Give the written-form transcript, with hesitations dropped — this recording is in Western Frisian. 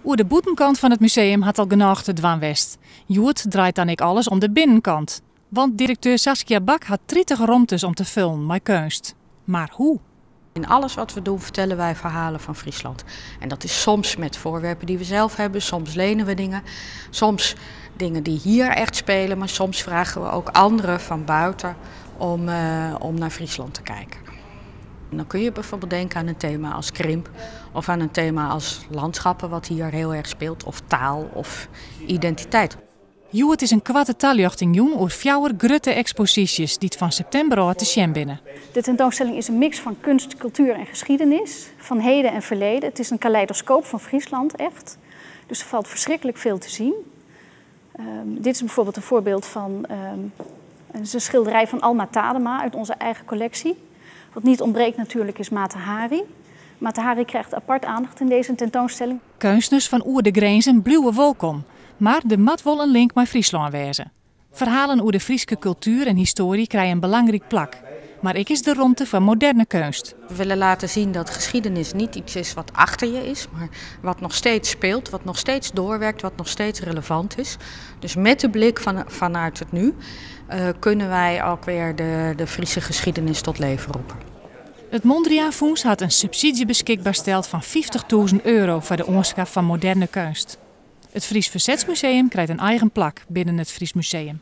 Oer de bûtenkant fan it museum hat al genôch te dwaan west. Hjoed draait dan ek alles om de binnenkant. Want direkteur Saskia Bak hat 30 romtes om te foljen mei keunst. Mar hoe? In alles wat we doen vertellen wij verhalen van Friesland. En dat is soms met voorwerpen die we zelf hebben, soms lenen we dingen, soms dingen die hier echt spelen, maar soms vragen we ook anderen van buiten om naar Friesland te kijken. En dan kun je bijvoorbeeld denken aan een thema als krimp of aan een thema als landschappen, wat hier heel erg speelt, of taal of identiteit. Hjoed is in koarte taljochting jûn oer fjouwer grutte eksposysjes dy't fan septimber ôf te sjen binne. De tentoonstelling is een mix van kunst, cultuur en geschiedenis, van heden en verleden. Het is een kaleidoscoop van Friesland, echt. Dus er valt verschrikkelijk veel te zien. Dit is bijvoorbeeld een voorbeeld van het is een schilderij van Alma Tadema uit onze eigen collectie. Wat niet ontbreekt natuurlijk is Mata Hari. Mata Hari krijgt apart aandacht in deze tentoonstelling. Keunstners fan oer de grinzen bliuwe wolkom, mar der moat wol in link mei Fryslân wêze. Ferhalen oer de Fryske kultuer en histoarje krije in belangryk plak. Mar ek is der romte foar moderne keunst. We willen laten zien dat geschiedenis niet iets is wat achter je is, maar wat nog steeds speelt, wat nog steeds doorwerkt, wat nog steeds relevant is. Dus met de blik vanuit het nu kunnen wij ook weer de Friese geschiedenis tot leven roepen. It Mondriaan Fûns hat in subsydzje beskikber steld fan €50.000 foar de oanskaf fan moderne keunst. It Fries Verzetsmuseum krijt in eigen plak binnen it Fries Museum.